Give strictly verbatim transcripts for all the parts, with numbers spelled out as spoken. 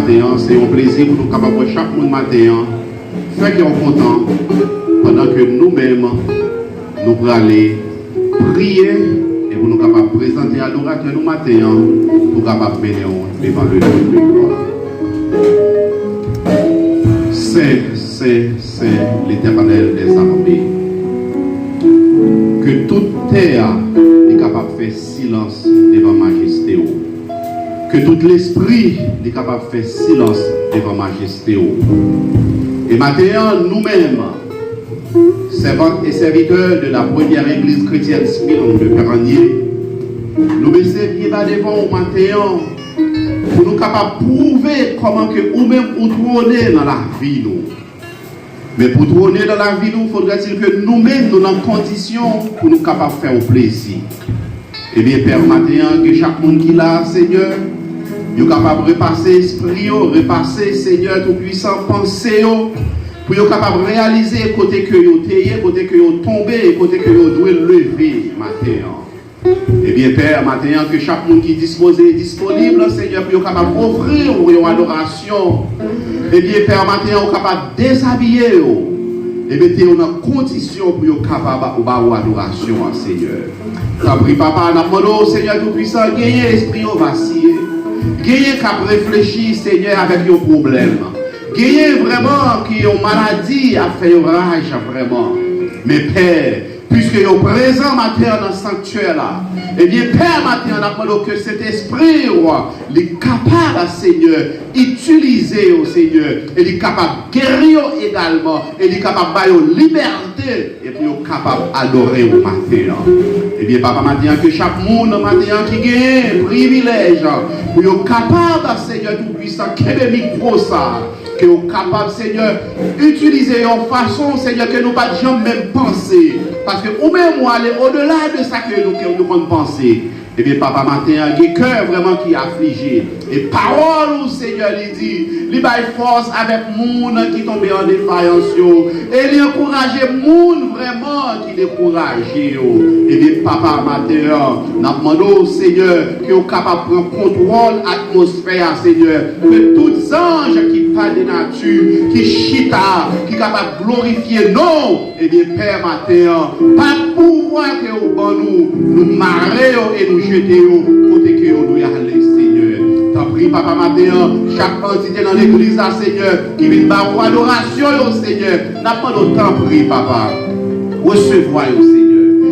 Maten an, se yon plezi pou nou kapab wè chak moun maten an. Fè kè w kontan, pandan ke nou menm, nou prale priye, e pou nou kapab prezante adoratè nou maten an, pou kapab mennen w devan le tròn de glwa. Sen, sen, sen, Letènèl dèzame. Ke tout tè a li kapab fè silans devan majeste w. Ke tout lespri li kapab fè silans devan majeste w. E maten an, nou menm, sèvant e sèvitè de la première église chrétienne Smyrne de Peranier, nou bese pye ba devan w maten an, pou nou kapab pwouve kòman ke ou menm ou twone nan lavi nou. Men pou twone nan lavi nou, fodrè-t-il ke nou menm nou nan kondisyon pou nou kapab fè w plezi. Ebyen, Pè, maten an, ke chak moun ki la, Senyè, yo kapab repase espri yo, repase, Senyè Toupwisan, panse yo, pou yo kapab reyalize kote ke yo te ye, kote ke yo tonbe, e kote ke yo dwe leve maten an. Ebyen, Pè, maten an, ke chak moun ki dispoze e disponib, Senyè, pou yo kapab ofri w yon adorasyon. Ebyen, Pè, maten an, ou kapab dezabiye yo e mete yo nan kondisyon pou yo kapab ba ou adorasyon an, Senyè. Tanpri, Papa, n ap mande w, Senyè Toupwisan, genyen espri yo vasiye. Genyen k ap reflechi, Senyè, avèk yon pwoblèm. Genyen vrèman ki yon maladi ap fè yo raj vrèman. Men, Pè, piske yo prezan maten an nan sanktyè la, ebyen, Pè, maten an, n ap mande w ke Sentespri w li kapab, Senyè, itilize yo, Senyè, e li kapab geri yo egalman, e li kapab ba yo libète, e pou yo kapab adore w maten an. Ebyen, Papa, maten an, ke chak moun maten an ki genyen privilèj pou yo kapab, Senyè Toupwisan, kenbe mikwo sa a, ke w kapab, Senyè, itilize yon fason, Senyè, ke nou pa t janm menm panse. Paske ou menm, ou ale odela de sa ke nou, ke nou konn panse. Ebyen, Papa, maten an, gen kè vrèman ki aflije. E pawòl ou, Senyè, li di, li bay fòs avèk moun ki tonbe an defayans yo. E li ankouraje moun vrèman ki dekouraje yo. Ebyen, Papa, maten an, n ap mande w, Senyè, ke w kapab pran kontwòl atmosfè a, Senyè. Ke tout zanj ki pa de nati, ki chita, ki kapab glorifye non w, ebyen, Pè, maten an, pa pouvwa ke ou ban nou, nou mare yo e nou jete yo kote ke yo dwe ale, Senyè. Tanpri, Papa, maten an, chak antite nan legliz la, Senyè, ki vin ba ou adorasyon yo, Senyè, n ap mande w, tanpri, Papa, resevwa yo, Senyè.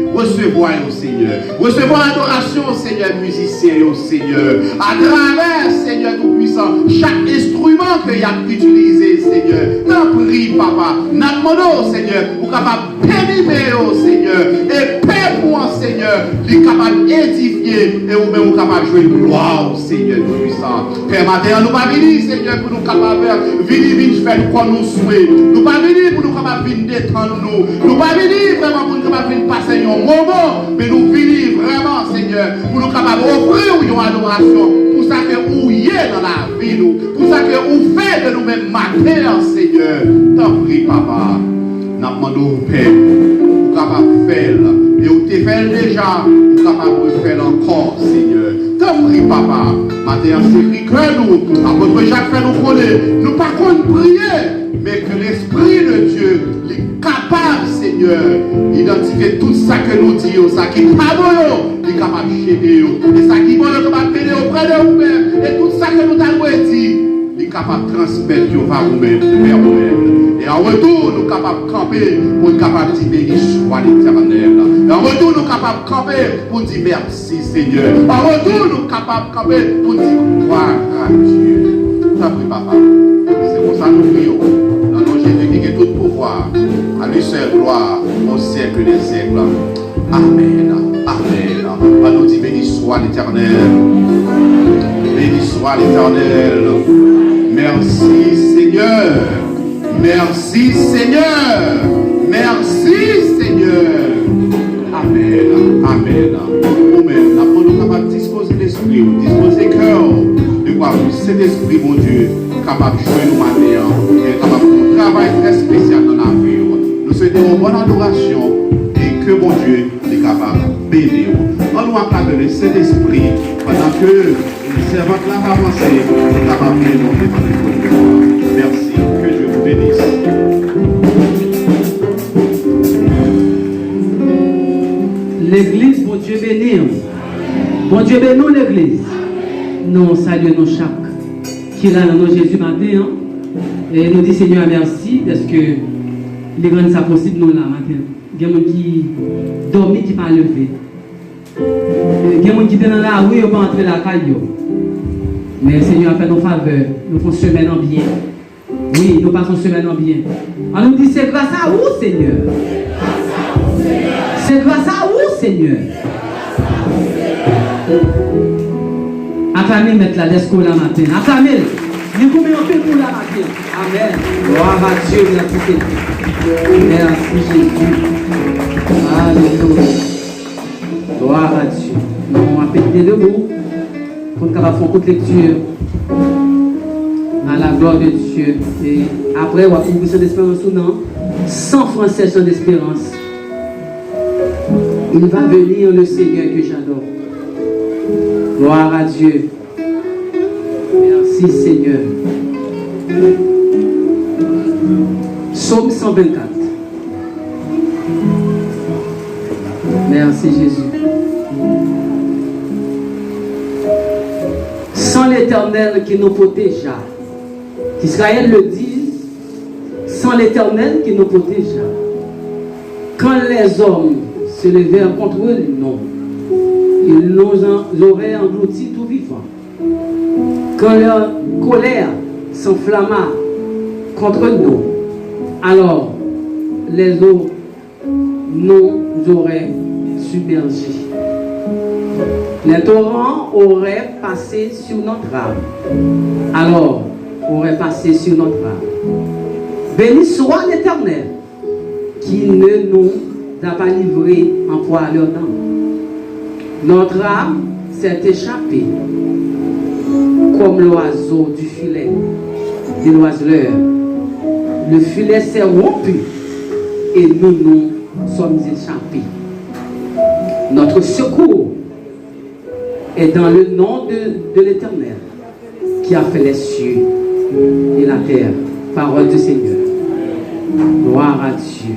Resevwa yo, Senyè. Resevwa adorasyon, Senyè, mizisyen yo, Senyè. Atravè, Senyè Toupwisan, chak enstriman ke y ap itilize, Senyè. Tanpri, Papa, n ap mande w, Senyè, ou kapab beni men yo, Senyè. E pèp ou an, Senyè, li kapab edifye, e ou menm ou kapab jwenn glwa w, Senyè Toupwisan. Pè, maten an, nou pa vini, Senyè, pou nou kapab vini, vin fè nou kòm nou swe. Nou pa vini pou nou kapab vin detann nou. Nou pa vini vrèman pou nou kapab vin pase yon moman, men nou vini vrèman, Senyè, pou nou kapab ofri w yon adorasyon pou sa ke ou ye nan lavi nou, pou sa ke ou fè de nou menm maten an, Senyè. Tanpri, Papa, n ap mande w, Pè, ou kapab fè l, e ou te fè l deja, ou kapab refè l ankò, Senyè. Tanpri, Papa, maten an, se kè nou, apot Jak fè nou konnen, nou pa konn priye, men ke Lespri de Dye, li kapab, Senyè, idantifye tout sa ke nou di yo, sa ki pa bon yo, li kapab jete yo. E sa ki bon yo kapab mennen yo prè de ou menm. E tout sa ke nou ta dwe di, li kapab transmèt yo ba ou menm, vè ou menm. E an retou, nou kapab kanpe pou n kapab di, beni swa Letènèl. E an retou, nou kapab kanpe pou n di, mèsi. Si, Senyè. An retou, nou kapab kanpe pou n di glwa a Dye. Tanpri, Papa. Se konsa nou priye w. Nan non Jezi ki gen tout pouvwa. A lui seul gloire au siècle des siècles. Amèn. Amèn. An nou di, beni swa Letènèl. Beni swa Letènèl. Mèsi, Senyè. Mèsi, Senyè. Mèsi, Senyè. Amèn. Amèn. Ou menm, n ap mande w kapab dispoze lespri w, dispoze kè w, dekwa pou Sentespri Bondye kapab jwenn ou maten an, e kapab fè yon travay trè espesyal nan lavi w. Nou swete w yon bòn adorasyon e ke Bondye li kapab beni w. An nou aklame Sentespri pandan ke sèvant la ap avanse, li kapab mennen w devan Bondye beni w, legliz. Nou salye nou chak ki la nan non Jezi maten an. E nou di Senyè a mèsi dèske li rann sa posib nou la maten an. Gen moun ki dòmi, ki pa leve. E gen moun ki te nan lari, yo pa antre lakay yo. Men Senyè a fè nou favè, nou fè yon semèn an byen. Wi, nou pase yon semèn an byen. An nou di, se gras a ou, Senyè. Se gras a ou, Senyè. Aklame Mèt la dèske w la maten. Aklame l. Li goumen anpil pou w la maten. Amèn. Gloire à Dieu, merci Seigneur. Merci Jésus. Alléluia. Gloire à Dieu. Nou ap mete debout pou n kapab fè yon kout lekti à la gloire de Dieu. E apre, w ap ouvri Chan Desperans ou nan San Fransè Chan Desperans. Il va venir le Seigneur que j'adore. Gloire à Dieu. Merci Seigneur. Psaume cent vingt-quatre. Merci Jésus. Sans l'Éternel qui nous protégea, qu'Israël le dise, sans l'Éternel qui nous protégea, quand les hommes se levèrent contre nous, ils nous auraient engloutis tout vivants. Quand leur colère s'enflamma contre nous, alors les eaux nous auraient submergés. Les torrents auraient passé sur notre âme, alors auraient passé sur notre âme. Béni soit l'Éternel qui ne nous a pas livrés en proie à leurs dents. Notre âme s'est échappée comme l'oiseau du filet de l'oiseleur. Le filet s'est rompu et nous nous sommes échappés. Notre secours est dans le nom de, de l'Éternel qui a fait les cieux et la terre. Parole du Seigneur. Gloire à Dieu.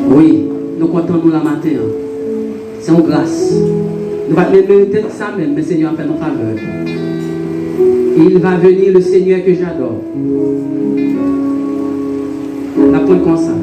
Wi, nou kontan nou la maten an. Se yon gras. Nou pa t menm merite sa menm, men Senyè a fè nou favè. Il va venir le Seigneur que j'adore. N ap pran konsa.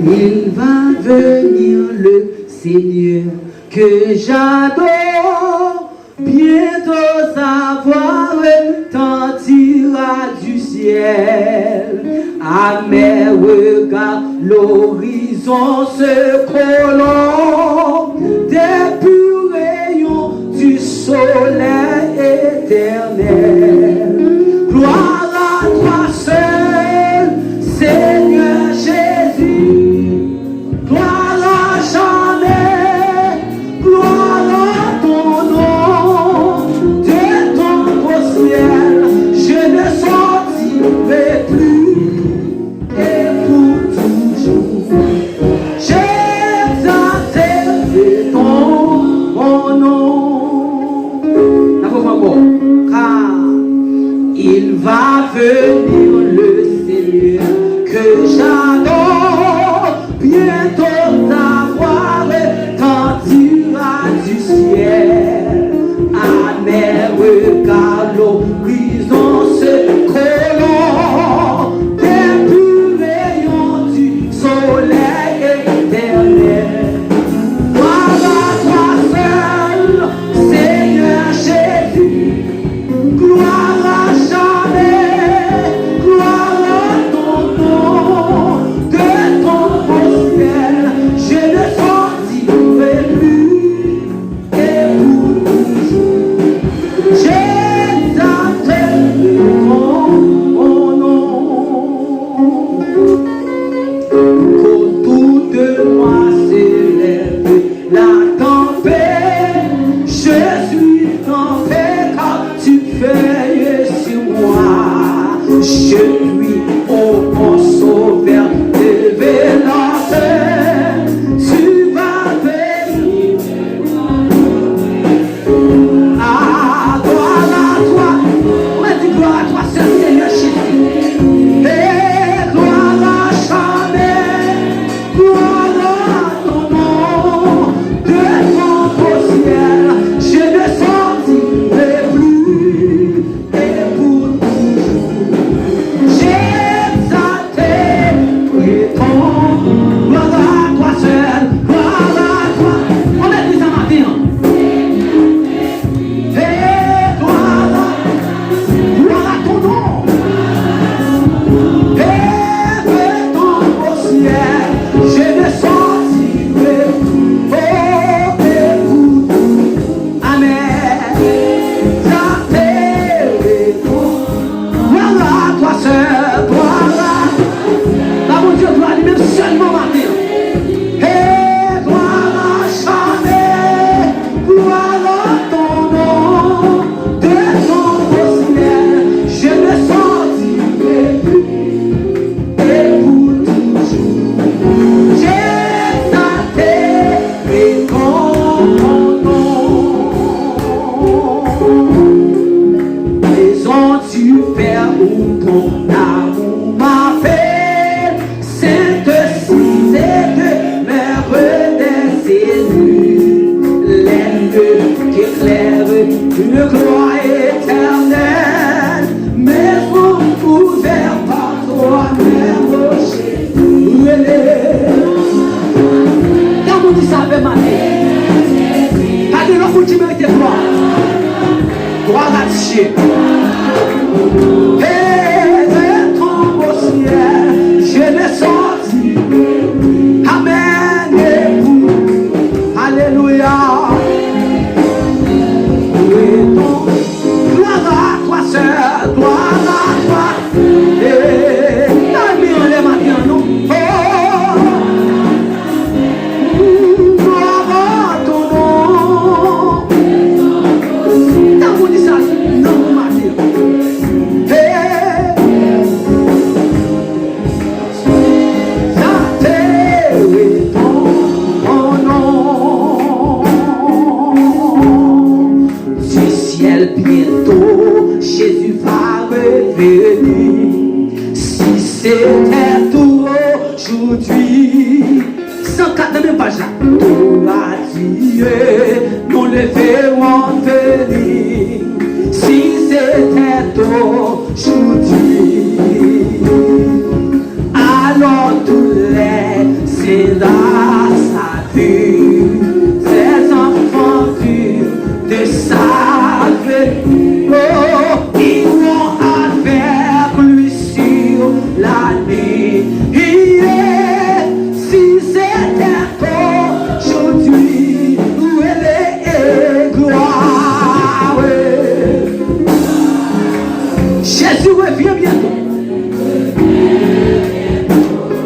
Il va venir le Seigneur que j'adore. Bientôt sa voix retentira du ciel. À mes regards, l'horizon se colore des purs rayons du soleil éternel. Gloire à toi seul, Seigneur Jésus. Gloire à jamais, gloire à ton nom, de ton beau ciel, je ne sortirai plus et pour toujours. J'exalterai ton nom. N ap refè ankò. Car il va venir le Seigneur que j'adore. Bientôt sa voix retentira du ciel. À mes regards, l'horizon se colore des purs rayons du soleil éternel. Gloire à toi seul, Seigneur Jésus. Gloire à jamais, gloire à ton nom, de ton beau ciel, je ne sortirai plus et pour toujours. J'exalterai ton Où ton amour m'appelle, Sainte cité, demeure des élus. L'aile qui éclaire une gloire éternelle, maison ouverte par toi, même rocher. Rele. Tankou di sa avè m, ale. Pa gen lòt moun ki merite glwa. Gloire à Dieu. Et de tomber au ciel, je ne sorti. Amen. Et pour, alléluia. Louez ton, gloire à toi, Seigneur, gloire à toi. Eh, ta men anlè maten an, non. Oh, gloire à ton nom. Tankou di sa, non, maten an. Eh, exalté ton nom. Du ciel bientôt, Jésus va revenir. Si c'était aujourd'hui, san kat nan menm paj la. Gloire à Dieu, nous le verrons venir. Si c'était aujourd'hui, alors tous les saints à sa vue, ces enfants purs de sa venue, oh, iront avec lui sur la nuit. Si c'était aujourd'hui, rele gloire. Jésus revient bientôt.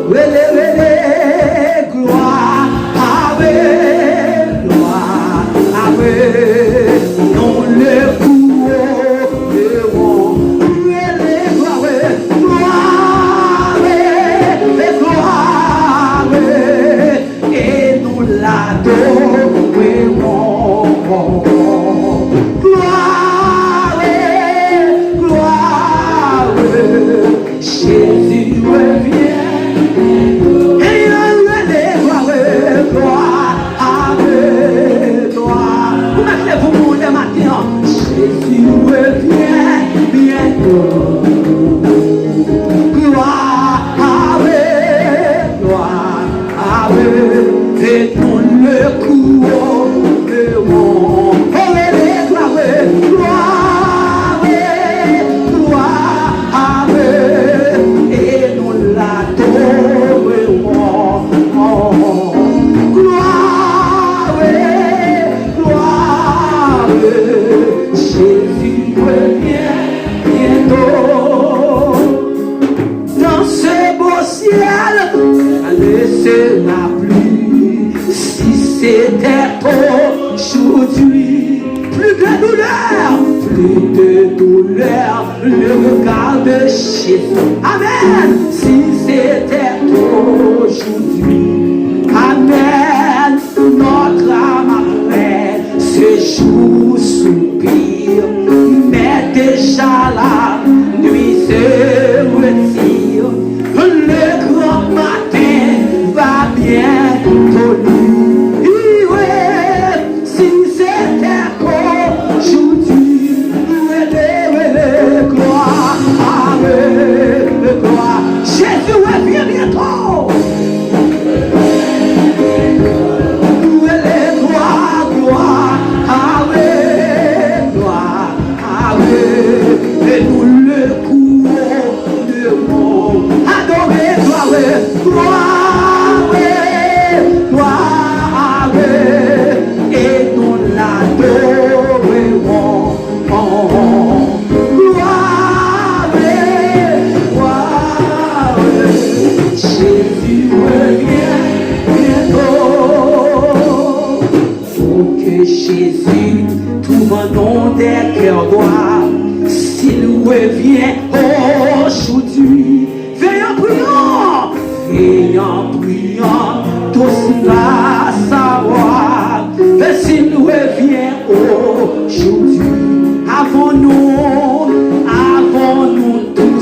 Rele, rele, gloire, gloire, nous le couronnerons. Rele, gloire, gloire, gloire. Et nous l'adorerons. Gloire, gloire, Jésus revient. Et on rele gloire, gloire, gloire. Ou mèt leve pou mwen maten an. Jésus revient bientôt. Gloire, gloire. Ave, et nous le couronnerons. Oh, rele gloire, gloire, gloire, et nous l'adorerons. Gloire, gloire, Jésus revient bientôt. Dans ce beau ciel, ne sera plus, si c'était aujourd'hui, plus de douleur, plus de douleur, le regard de Jésus. Amen. Si c'était aujourd'hui, amen. Notre âme après ce jour soupire, mais déjà la nuit se retire. Le grand matin va bientôt luire. Si c'était aujourd'hui, rele, rele, gloire, gloire. Jésus revient bientôt. Rele gloire, gloire, gloire, et nous le couronnerons. Adorez, gloire, gloire, gloire, et nous l'adorerons. Gloire, gloire, Jésus revient bientôt. Oh, que Jésus trouve en nous des cœurs droits, s'il revient aujourd'hui. Veillons, prions, veillons, prions, tous va savoir que s'il revient aujourd'hui, avons-nous, avons-nous tout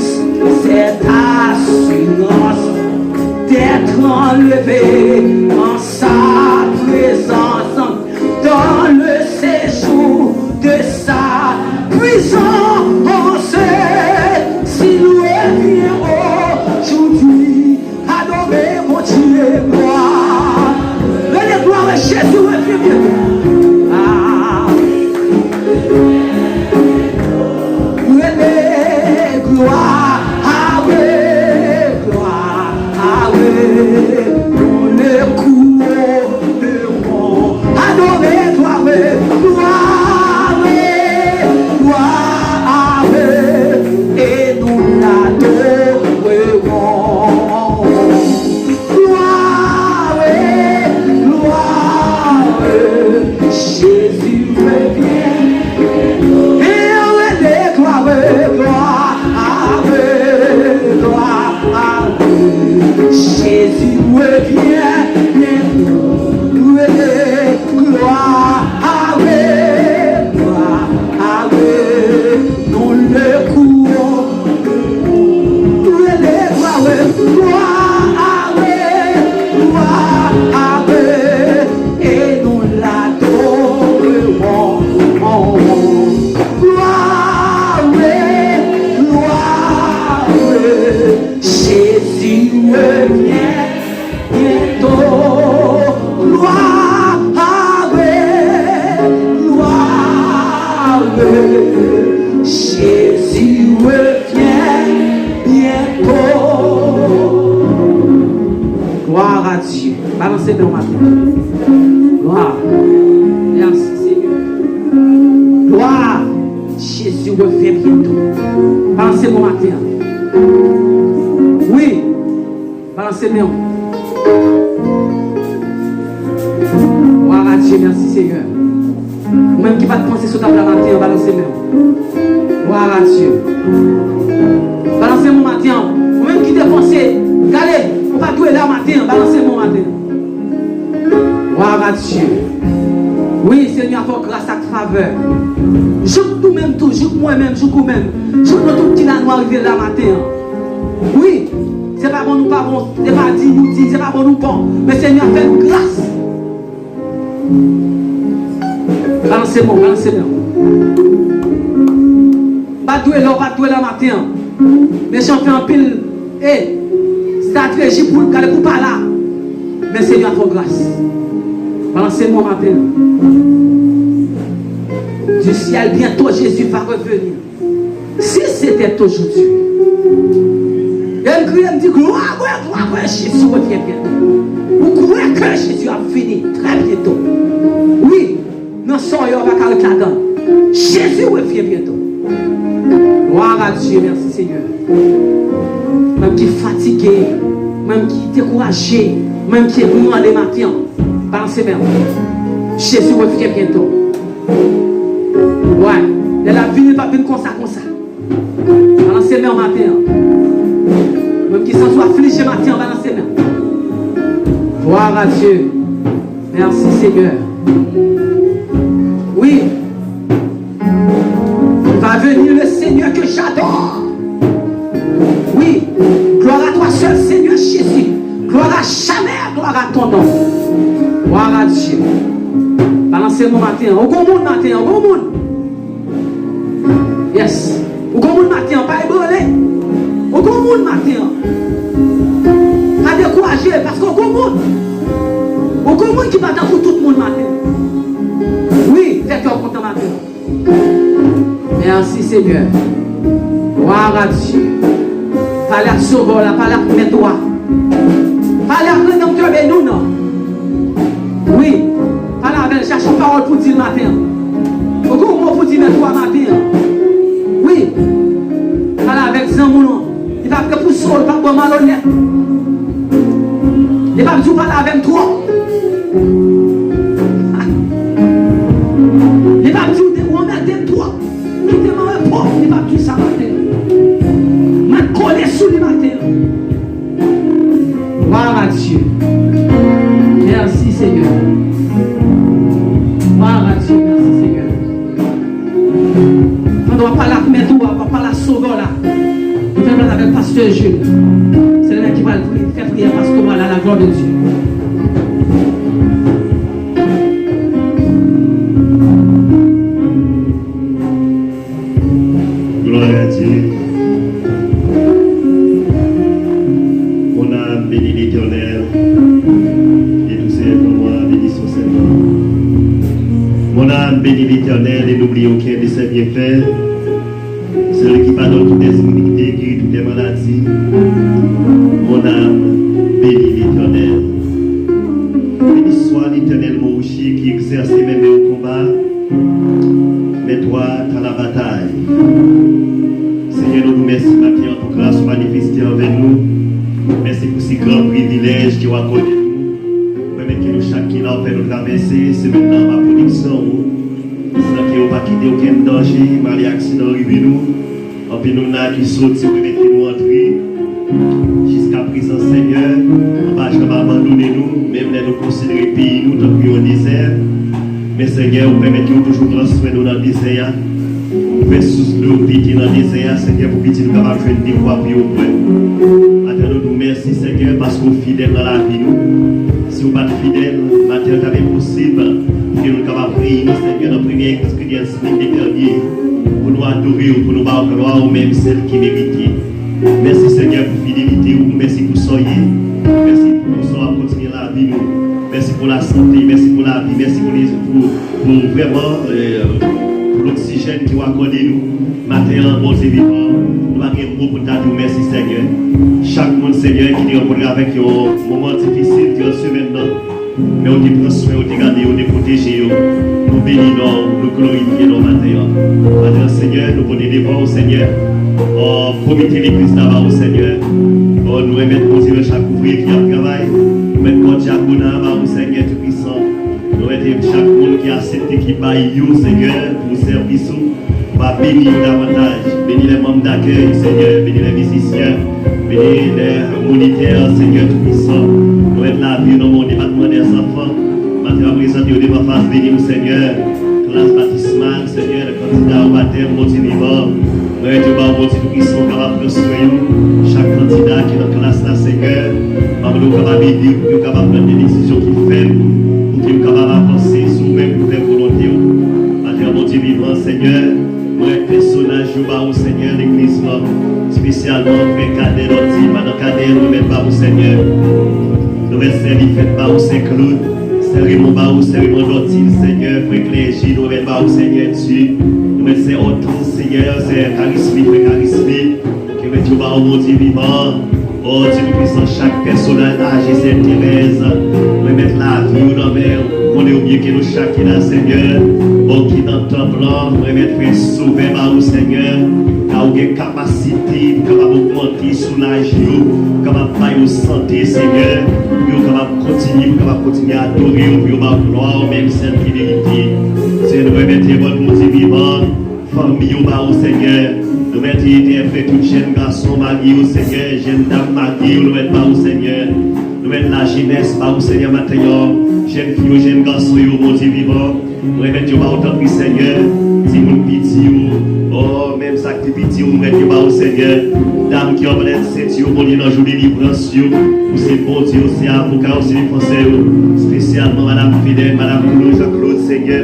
Gloire à Dieu, gloire à Dieu, dans les couronnes. Adorez, gloire, gloire, gloire, et nous l'adorerons. Gloire, gloire, Jésus revient. Et on est gloire, gloire, gloire. Jésus revient bientôt. Gloire à Dieu, gloire à Dieu, nous le courons. Gloire à Dieu, gloire à Dieu, gloire à Dieu, et nous l'adorerons. Gloire, gloire, Jésus revient bientôt. Gloire à Dieu, gloire à Dieu, Jésus revient bientôt. Gloire à Dieu. Balanse men w maten. Gloire. Merci, Seigneur. Gloire. Jésus revient bientôt. Balanse men w maten. Wi. Balanse men w. Gloire à Dieu, merci, Seigneur. Ou menm ki pa t panse sou tab la maten an, balanse men w. Gloire à Dieu. Balanse men w maten an. Ou menm ki te panse, gade, ou pa dwe la maten an, balanse men w maten an. Gloire à Dieu. Wi, Senyè a fè w gras ak favè. Jouk nou menm tou, jouk mwen menm, jouk ou menm. Jouk nou tout ki la nou arive la maten an. Wi, se pa bon nou pa bon, se pa di nou di, se pa bon nou bon. Men Senyè a fè nou gras. Balanse men w, balanse men w. M pa t dwe la, w pa t dwe la maten an. Men Jan fè anpil, e, estrateji pou l gade pou pa la. Men Senyè a fè w gras. Balanse men w maten an. Du ciel, bientôt Jésus va revenir. Si c'était aujourd'hui. E m kriye, m di, gloire, gloire, gloire, Jésus revient bientôt. Ou kwè ke Jezi ap vini très bientôt. Wi, nan sa w ye, w pa ka ret ladan. Jezi revyen byento. Gloire à Dieu, merci Seigneur. Menm ki fatige, menm ki dekouraje, menm ki ebranle maten an, balanse men w. Jezi revyen byento. Wi, lè l ap vini, l p ap vin konsa, konsa. Balanse men w maten an. Menm ki santi w aflije maten an, balanse men w. Gloire à Dieu. Merci Seigneur. Oui. Il va venir le Seigneur que j'adore. Oui. Gloire à toi seul Seigneur Jésus. Gloire à jamais, gloire à ton nom. Gloire à Dieu. Balanse men w maten an. Ou gon moun maten an, ou gon moun. Yes. Ou gon moun maten an, pa ebranle. Ou gon moun maten an. Pa dekouraje, paske ou gon moun. Ou gon moun ki pa tankou tout moun maten an. Wi, fè kè w kontan maten an. Merci Seigneur. Gloire à Dieu. Pale ak Sovè w la, pale ak Mèt ou a. Pale ak Redanmtè beni w nan. Wi. Pale avè l, chache yon pawòl pou di l maten an. Ou gen yon mo pou di Mèt ou a maten an. Wi. Pale avèk zanmi w lan. Li p ap repouse w, li p ap ba w malonèt. Li p ap di w pale avè m twòp. Li p ap di w anmède m twòp. Kite m an repo, li p ap di w sa maten an. M ap kole sou li maten an. Gloire à Dieu. Merci Seigneur. Gloire à Dieu, merci Seigneur. Pandan w ap pale ak Mèt ou a, w ap pale ak Sovè w la, nou fè plas avèk Pastè Jules. Se li menm ki pral pri-, fè priyè pastoral la, la gloire de Dieu. Gloire à Dieu. Mon âme bénit l'Éternel, et tout ce qui est en moi bénisse son Saint nom. Mon âme bénit l'Éternel et n'oublie aucun de ses bienfaits. Celui qui Pardonne toutes iniquités, guéris toutes les maladies. Mon âme, bénis l'Éternel. Béni soit l'Éternel, mon rocher, qui exerce mes mains au combat, mais toi, t'as la bataille. Senyè, nou di w mèsi maten an pou gras ou manifeste anvè nou. Mèsi pou si gran privilèj ke w akòde nou. Pèmèt ke nou chak ki la w fè nou travèse semèn nan anba pwoteksyon ou, san ke w pa kite okenn danje, malè, aksidan rive nou. Anpil moun la ki soti, ou pèmèt ke nou antre. Jiskaprezan, Senyè, ou pa janm abandone nou, menm lè nou konsidere peyi nou tankou yon dezè. Men, Senyè, ou pèmèt ke ou toujou pran swen nou nan dezè a. Ou fè sous dlo pete nan dezè a, Senyè, pou pitit ou kapab jwenn dekwa pou yo bwè. Maten an, nou di w mèsi, Senyè, paske ou fidèl nan lavi nou. Si ou pa t fidèl, maten an t ap enposib pou ke nou kapab reyini, Senyè, nan premyè Eglise Kretyèn semèn dènye, pou nou adore w, pou nou ba w glwa, ou menm sèl ki merite. Mèsi, Senyè, pou fidelite ou. Mèsi pou sa w ye. Mèsi pou sa w ap kontinye lavi nou. Mèsi pou lasante. Mèsi pou lavi. Mèsi pou, pou, pou vrèman, euh, pou loksijèn ke w akòde nou. Maten an, Bondye vivan, nou pa gen mo pou n ta di w mèsi, Senyè. Chak moun, Senyè, ki te rankontre avèk yon moman difisil diran semèn nan, men ou te pran swen, ou te gade yo, ou te pwoteje yo. Nou beni non w, nou glorifye non w maten an. Maten an, Senyè, nou pote devan w, Senyè, o, komite legliz la ba ou, Senyè. O, nou remèt, Bondye, chak ouvrye ki ap travay. Nou remèt kò dyakona a ba ou, Senyè Toupisan. Nou remèt chak moun ki aksepte, ki bay yo, Senyè, pou sèvis ou. Ou va beni yo davantaj. Beni lè manm dakèy, Senyè. Beni lè mizisyen. Beni lè monitè, Senyè Toupisan. Nou remèt lavi yo nan men w, depatman dèzanfan. Maten an, prezante yo devan fas beni w, Senyè. Klas batismal, Senyè, lè kandida o batèm, Bondye vivan. Nou remèt yo ba w, Bondye Toupisan, ou kapab pran swen yo. Chak kandida ki nan klas la, Senyè, mande w kapab ede yo pou yo kapab pran de desizyon ki fèb, pou ke yo kapab avanse sou men pou fè volonte w. Maten an, Bondye vivan, Senyè, mwen remèt pèsonaj yo ba ou, Senyè, legliz lan, espesyalman frè Kadè Lòti, madan Kadè, nou remèt ba ou, Senyè. Nou remèt sè Lifèt ba ou, sè Claude, sè Raymond ba ou, sè Raymond Lòti, Senyè, frè Klèji, nou remèt ba ou, Senyè Dye. Nou remèt sè Hortense, Senyè, sè Karismi, frè Karismi. Ke mèt yo ba ou, Bondye vivan. O Dye Toupisan, chak pèsonaj aje, Sè Terèz, remèt lavi yo nan men w. Ou konnen w byen ke nou chak ki la, Senyè. O ki nan tanp lan, remèt frè Sovè ba ou, Senyè. Ka ou gen kapasite pou kapab ogmante, soulaje yo, pou kapab ba yo sante, Senyè. Pou yo kapab kontinye, pou kapab kontinye adore w, pou yo ba w glwa, ou menm sèl ki merite. Senyè, nou remèt yo, Bondye vivan. Fanmi yo ba ou, Senyè. Nou mèt entèprete tout jèn gason marye yo, Senyè. Jèn dam marye yo, nou mèt ba ou, Senyè. Nou mèt lajenès ba ou, Senyè, maten an. Jèn fi yo, jèn gason yo, Bondye vivan. Nou remèt yo ba ou, tanpri, Senyè. Timoun piti yo, o, menm sa k pi piti yo, nou mèt yo ba ou, Senyè. Dam ki anba ansent yo, Bondye, nan jou delivrans yo, ou se Bondye, ou se avoka, ou se defansè yo. Espesyalman Madanm Fidèl, Madanm Claude, Jean Claude, Senyè,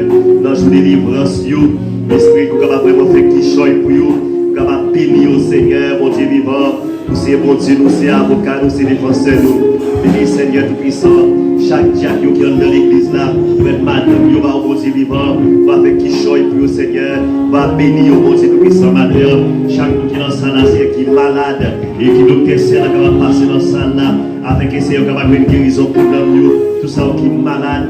nan jou delivrans yo. Espri ou kapab vrèman fè kichòy pou yo, ou kapab beni yo, Senyè, Bondye vivan. Ou se Bondye nou, se avoka nou, se defansè nou. Beni, Senyè Toupisan, chak dyak yo ki anndan legliz la, ou mèt madanm yo ba ou, Bondye vivan. Ou va fè kichòy pou yo, Senyè. Ou va beni yo, Bondye Toupisan, maten an. Chak moun ki nan sal la, Senyè, ki malad, e ki doktè syèl la kapab pase nan sal la, afin ke Senyè kapab jwenn gerizon pou nanm yo. Tout sa yo ki malad,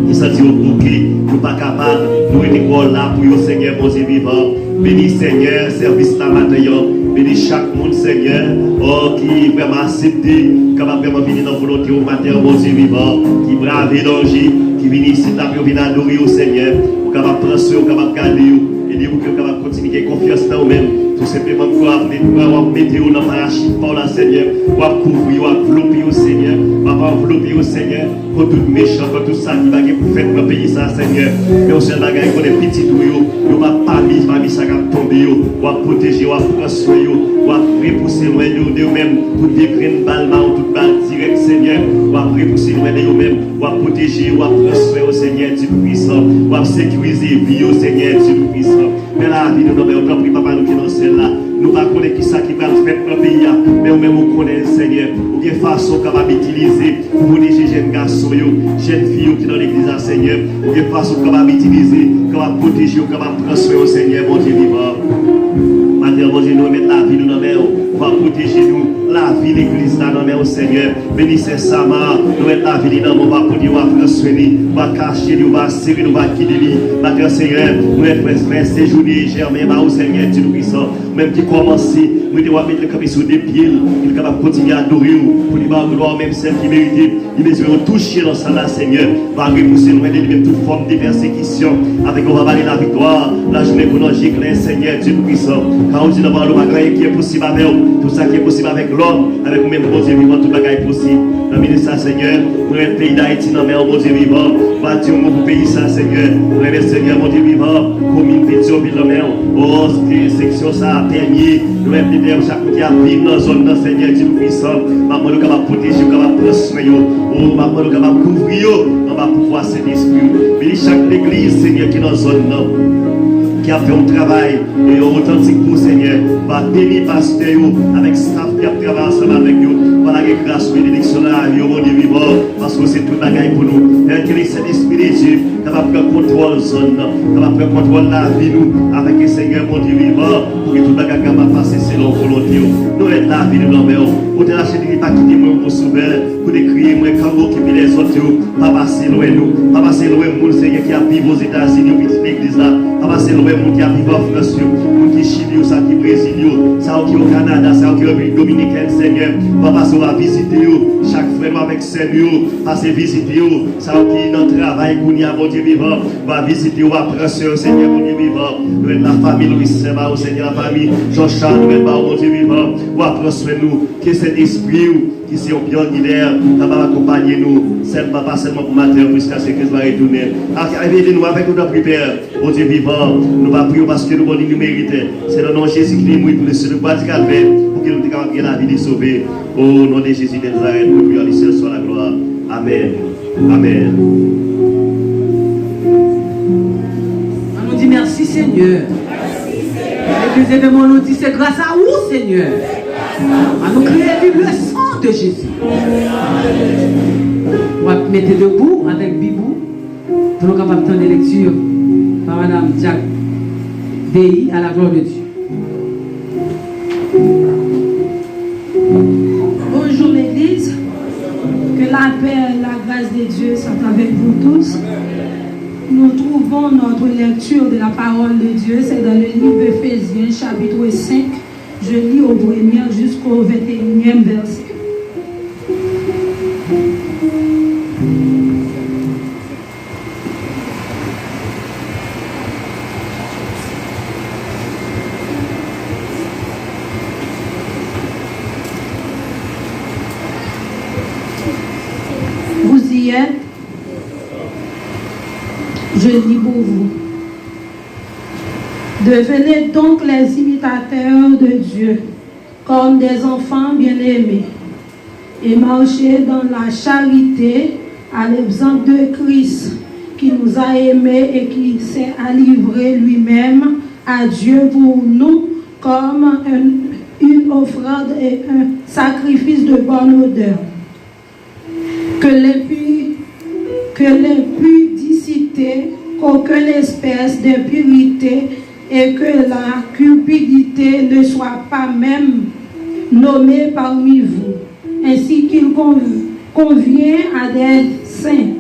ki santi yo bouke, yo pa kapab, nou rete kò w la pou yo, Senyè Bondye vivan. Beni, Senyè, sèvis la maten an. Beni chak moun, Senyè, o, ki vrèman aksepte, kapab vrèman vini nan volonte w maten an, Bondye vivan, ki brave danje, ki vini isit la pou yo vin adore w, Senyè. Ou kapab pran swen, ou kapab gade yo. Ede pou ke yo kapab kontinye gen konfyans nan ou menm. Tou senpleman, kò w ap mete yo nan parachit pa w la, Senyè. W ap kouvri yo, w ap vlope yo, Senyè. W ap anvlope yo, Senyè. Kont tout mechan, kont tout sa ki pa gen pou fèt nan peyi sa, Senyè. Men yon sèl bagay, konnen pitit ou yo, yo pa pami, pami sa k ap tonbe yo. W ap pwoteje, w ap pran swen yo, w ap repouse lwen yo de yo menm tout de grenn bal, mawon, tout bal dirèk, Senyè. W ap repouse lwen de yo menm, w ap pwoteje yo, w ap pran swen yo, Senyè Dye Toupisan. W ap sekirize vi yo, Senyè Dye Toupisan. Men lavi nou nan men w, tanpri, Papa nou ki nan syèl la. Nou pa konnen kisa ki pral fèt nan peyi a, men ou menm ou konnen l, Senyè. Ou gen fason w kapab itilize pou pwoteje jèn gason yo, jèn fi yo ki nan legliz la, Senyè. Ou gen fason w kapab itilize, kapab pwoteje yo, kapab pran swen yo, Senyè, Bondye vivan. Maten an, Bondye Pwoteje nou, lavi legliz la nan men w, Senyè. Beni sè Sama, nou mèt lavi li nan men w, pa pran swen li, pa kache li, pa sere li, pa kite li. Maten, Senyè, nou mèt frè, frè Sejoune Jèmen ba ou, Senyè, Dye Toupisan. Ou menm ki kòmanse, mwen te w ap mete l kanpe sou de pye l, pou li kapab kontinye adore w, pou li ba w glwa, ou menm sèl ki merite. Li bezwen yon touche nan sa la, Senyè. Pa repouse lwen de li menm tout fòm de pèsekisyon. Avèk ou, pa ba li laviktwa. Lajounen kounye an je klè, Senyè Dye Toupisan. Ka ou di nan pawòl ou, pa gen anyen ki enposib avè w. Tout sa ki enposib avèk lòm, avèk ou menm, Bondye vivan, tout bagay posib. Nan minit sa, Senyè, mwen remèt peyi Dayiti nan men w, Bondye vivan. Pa di yon mo pou peyi sa, Senyè. Mwen remèt, Senyè, Bondye vivan, komin Petyonvil nan men w. O, seksyon sa a, Pènye, nou remèt tè yo, chak moun ki ap viv nan zòn nan, Senyè Dye Toupisan. M ap mande w kapab pwoteje yo, kapab pran swen yo. O, m ap mande w kapab kouvri yo anba pouvwa Sentespri w. Beni chak legliz, Senyè, ki nan zòn nan, ki ap fè yon travay e otantik pou w, Senyè. Va beni pastè yo avèk staf ki ap travay ansanm avèk yo. Va lage gras ou, benediksyon nan lavi yo, Bondye vivan, paske w se tout bagay pou nou. Fè ke Sentespri de Dye kapab pran kontwòl zòn nan, kapab pran kontwòl lavi nou, avèk Senyè Bondye vivan, pou ke tout bagay kapab pase selon volonte w. Nou remèt lavi nou nan men w. Otèl H D P, pa kite mwen, Bondye Sovè, pou te kriye mwen, kango ki pi lèzòt yo, pa pase lwen nou, pa pase lwen moun, Senyè, ki ap viv Ozetazini yo, pitit legliz la, pa pase lwen moun ki ap viv an Frans yo, moun ki Chili yo, sa ki Brezil yo, sa yo ki o Kanada, sa yo ki Repiblik Dominikèn, Senyè, pa pase w a vizite yo, chak frè nou avèk sè nou yo, pase vizite yo, sa yo ki nan travay kounye a, Bondye vivan, w a vizite yo, w a pran swen yo, Senyè, Bondye vivan, nou remèt lafanmi Louis Saint ba ou, Senyè, lafanmi Jean Charles, nou remèt ba ou, Bondye vivan, w a pran swen nou, ke Sentespri w, ki se yon pionnyè, kapab akonpanye nou, sèlman, pa sèlman pou maten an, jiskaske Kris va retounen. Ak, ede nou avèk nou nan priyè. Bondye vivan, nou pa priye w paske nou konnen nou merite. Se nan non Jezi ki te mouri pou nou sou kwa di Kalvè, pou ke nou te kapab gen lavi de sove. O non de Jezi de Nazarèt, nou priye li sèl swa la glwa. Amèn. Amèn. Ann nou di mèsi, Senyè. Legliz leve men nou di, se gras a ou, Senyè. Ann nou kriye viv le sang de Jésus. W ap mete debou avèk Bib ou pou nou kapab tande lekti pa Madanm Jack Dey, À la gloire de Dieu. Bonjour, l'Église. Que la paix et la grâce de Dieu soient avec vous tous. Nous trouvons notre lecture de la parole de Dieu, c'est dans le livre d'Éphésiens, chapitre cinq. Je lis au premier jusqu'au vingt et unième verset. Vous y êtes? Je lis pour vous. Devenez donc les imitateurs de Dieu, comme des enfants bien-aimés, et marchez dans la charité, à l'exemple de Christ, qui nous a aimés et qui s'est livré lui-même à Dieu pour nous comme un, une offrande et un sacrifice de bonne odeur. Que l'impu-, que l'impudicité, qu'aucune espèce d'impurité et que la cupidité ne soit pas même nommée parmi vous, ainsi qu'il con-, convient à des saints,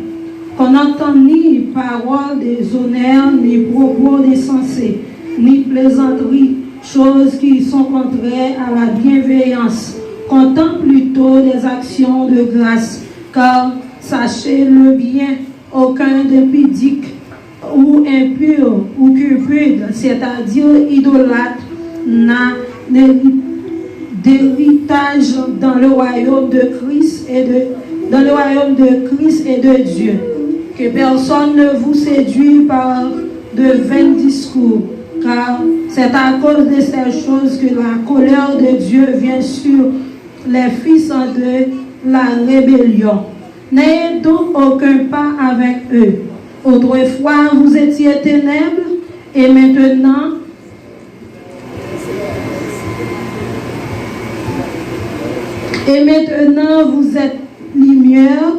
qu'on n'entend ni parole déshonnête, ni propos insensés, ni plaisanterie, choses qui sont contraires à la bienveillance. Comptons plutôt des actions de grâce, car sachez-le bien, aucun d'impudique ou impur ou cupide, c'est-à-dire idolâtre, n'a d'héritage dans le royaume de Christ et de, dans le royaume de Christ et de Dieu. Que personne ne vous séduise par de vains discours, car c'est à cause de ces choses que la colère de Dieu vient sur les fils de la rébellion. N'ayez donc aucun part avec eux. Autrefois, vous étiez ténèbres, et maintenant, et maintenant vous êtes lumière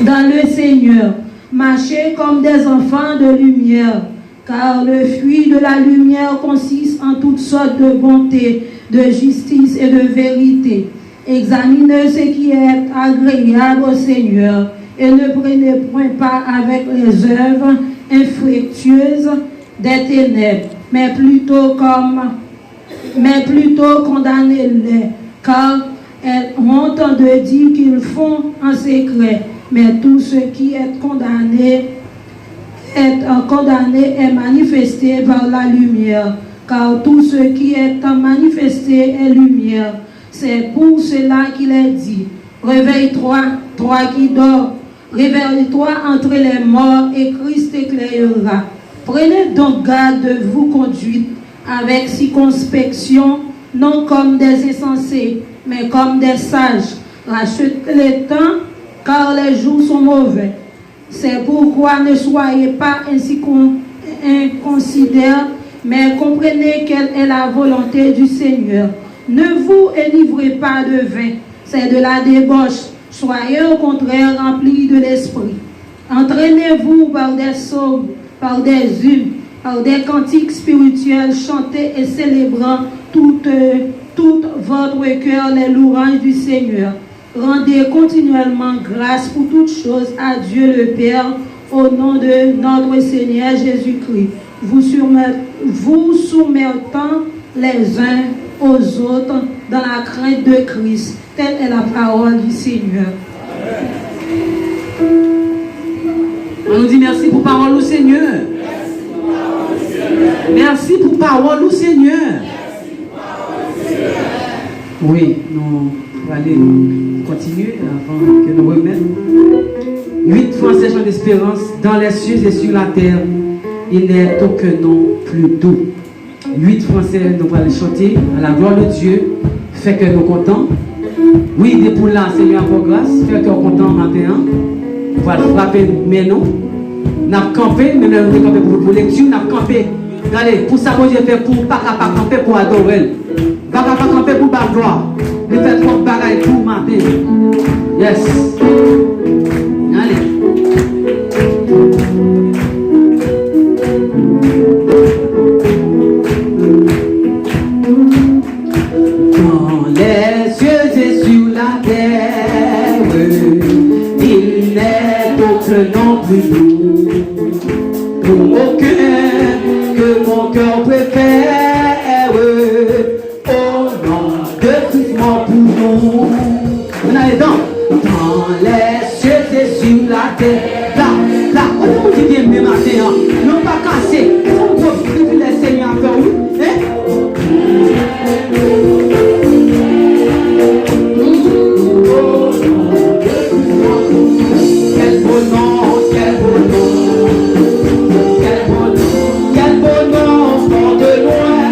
dans le Seigneur. Marchez comme des enfants de lumière, Car le fruit de la lumière consiste en toutes sortes de bonté, de justice et de vérité. Examinez ce qui est agréable au Seigneur, et ne prenez point part avec les œuvres infructueuses des ténèbres, mais plutôt comme mais plutôt condamnez-les, car est honte de dire qu'ils font en secret, mais tout ce qui est condamné est euh, condamné est manifesté par la lumière, car tout ce qui est manifesté est lumière. C'est pour cela qu'il est dit, réveille-toi, toi qui dors, réveille-toi entre les morts et Christ t'éclairera. Prenez donc garde de vous conduite avec circonspection, non comme des insensés, mais comme des sages. Rachetez le temps, car les jours sont mauvais. C'est pourquoi ne soyez pas inconsidères, mais comprenez quelle est la volonté du Seigneur. Ne vous enivrez pas de vin, c'est de la débauche. Soyez au contraire remplis de l'Esprit. Entraînez-vous par des psaumes, par des hymnes, par des cantiques spirituels, chantez et célébrant toute, toute votre cœur les louanges du Seigneur. Rendez continuellement grâce pour toutes choses à Dieu le Père au nom de notre Seigneur Jésus-Christ, vous, vous soumettant les uns aux autres dans la crainte de Christ. Telle est la parole du Seigneur. Ann nou di mèsi pou pawòl ou Senyè. Mèsi pou pawòl ou Senyè. Wi, nou prale kontinye avan ke nou remèt. Huit Français chantent d'espérance dans les cieux et sur la terre, il n'est aucun nom plus doux. Huit Français nou pral chante à la gloire de Dieu, fè kè nou kontan. Wi, depi w la, Senyè a fè w gras, fè kè w kontan maten an. Nou pral frape men nou. N ap kanpe, menm lè nou te kanpe pou, pou lekti, n ap kanpe. Gade, pou sa Bondye fè pou ou, pa ka pa kanpe pou adore l. Pa ka pa kanpe pou ba l glwa. Li fè twòp bagay pou ou maten. Yes. Ale. Dans les cieux et sur la terre, il n'est aucun nom plus doux. Pour aucun que mon cœur préfère, au nom de Christ mort pour nous. Ann ale dan. Dans les cieux et sur la terre. La, la, kote moun ki byen menm maten an? Non pa kase. Fò n pwofite privilèj Senyè a fè w, wi. Hein? Quel beau nom, quel beau nom, quel beau nom, quel beau nom porte loin.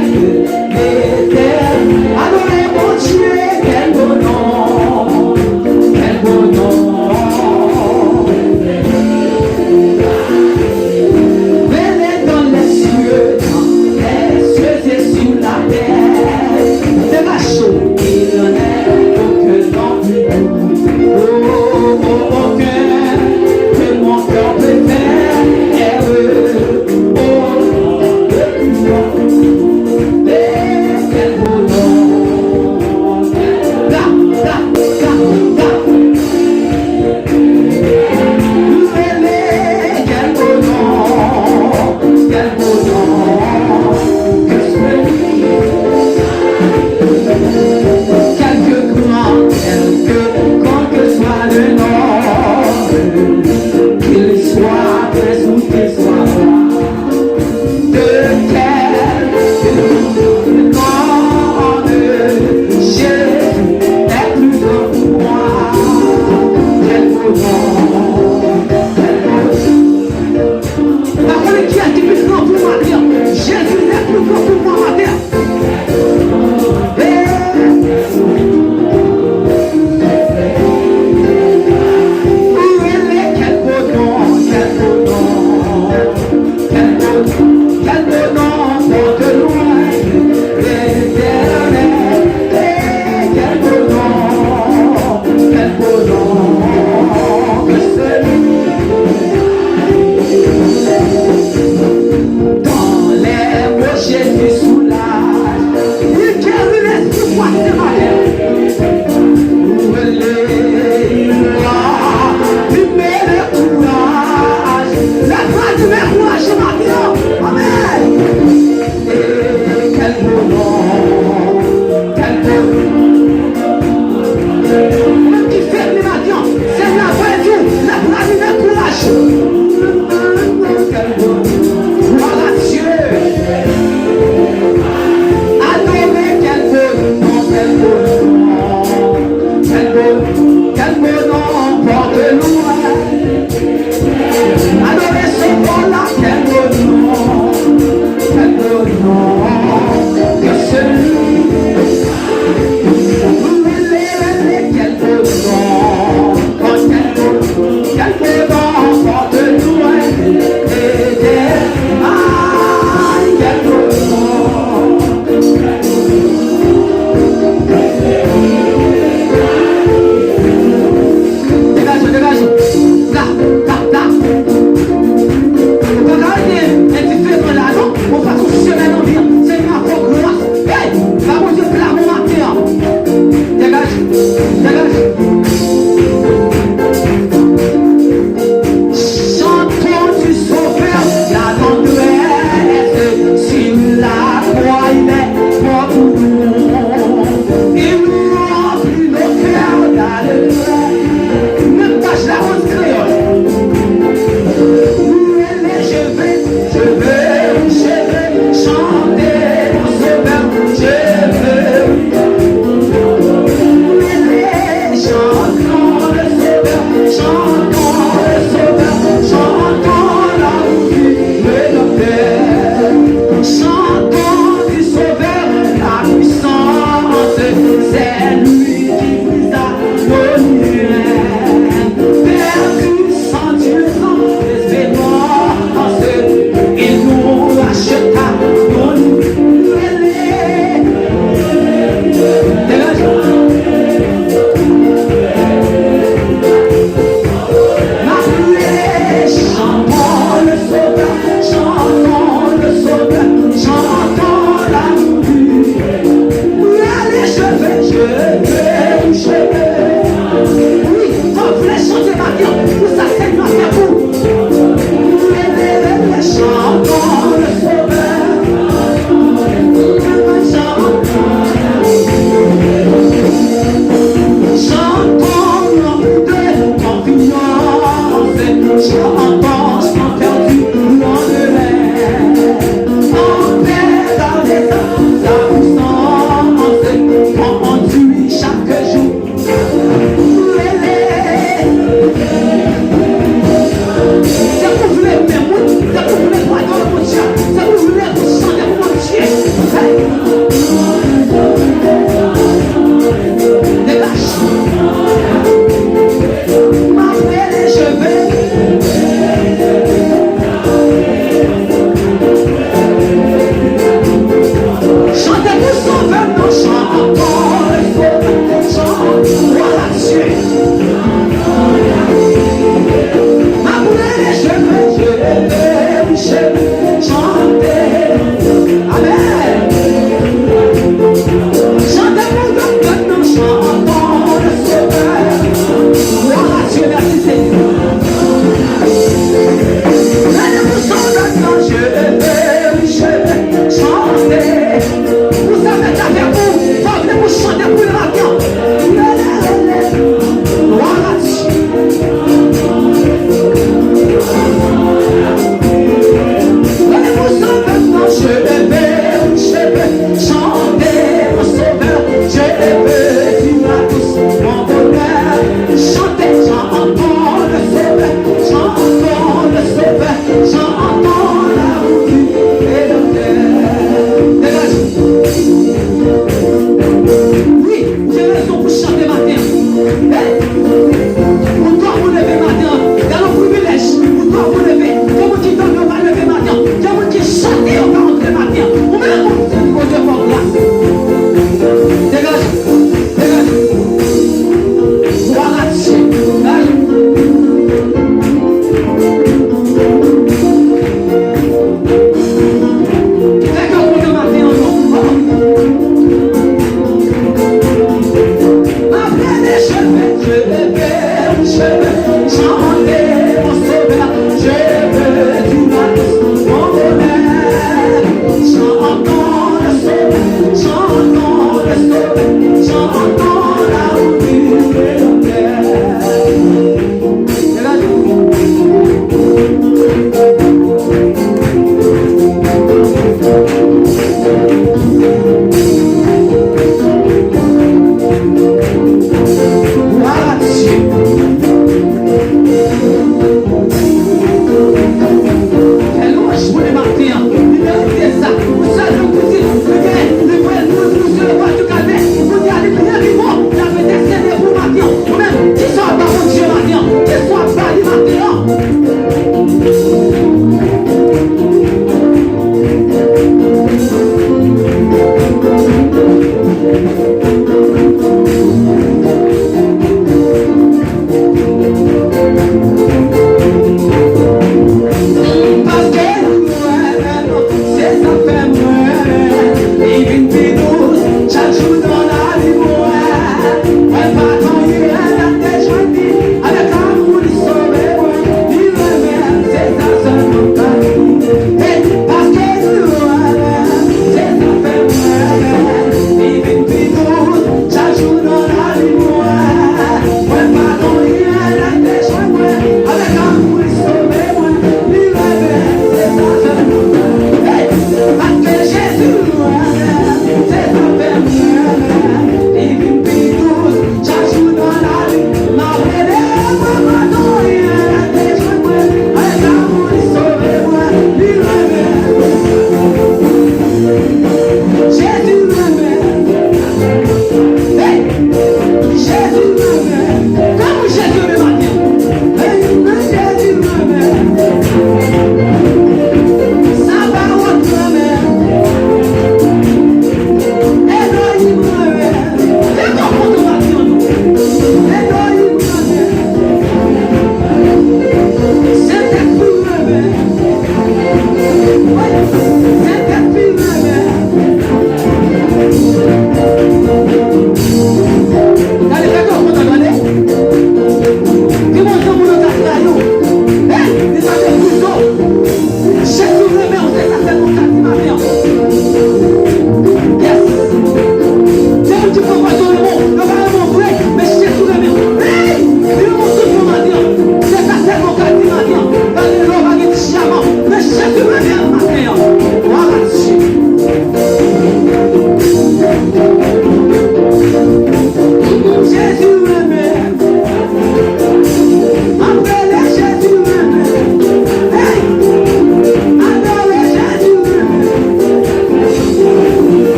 Fè lwanj Bondye maten an. Li merite sa. Pou sa, nou tout di, li gen, li pran nou, nou se le pwa du kalvè. Kounye a, li byen vin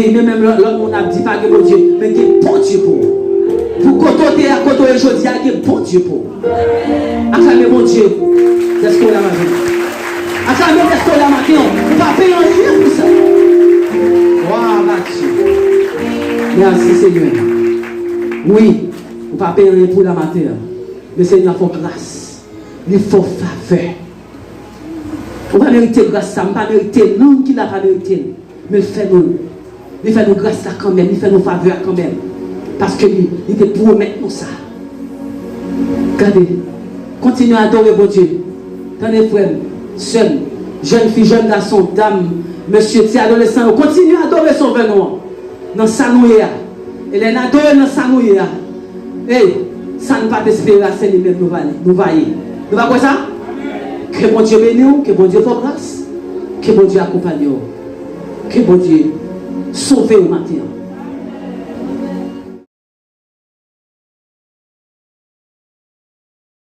Men menm lòt, lòt moun ap di pa gen Bondye, men gen Bondye pou ou. Pou kote w te ye a, kote w ye jodi a, gen Bondye pou ou. Aklame Bondye dèske w la maten an. Aklame dèske w la maten an. Ou pa peye anyen pou sa. Glwa a Dye. Mèsi Senyè. Wi, ou pa peye anyen pou la maten an. Men Senyè a fè w gras. Li fè w favè. Ou pa merite gras sa, m pa merite l, moun ki la pa merite l. Men l fè nou l. Li fè nou gras la kanmenm, li fè nou favè a kanmenm. Paske li, li te pwomèt nou sa. Gade, kontinye adore Bondye. Tande frè m, sè m, jèn fi, jèn gason, dam, mesye, ti adolesan yo, kontinye adore Sovè nou an. Nan sa nou ye a. E lè n adore nan sa nou ye a, ey, sa n pa t espere a, se li menm nou va, nou va ye. Nou pa kwè sa? Ke Bondye beni w, ke Bondye fè w gras, ke Bondye akonpanye w, ke Bondye sove w maten an.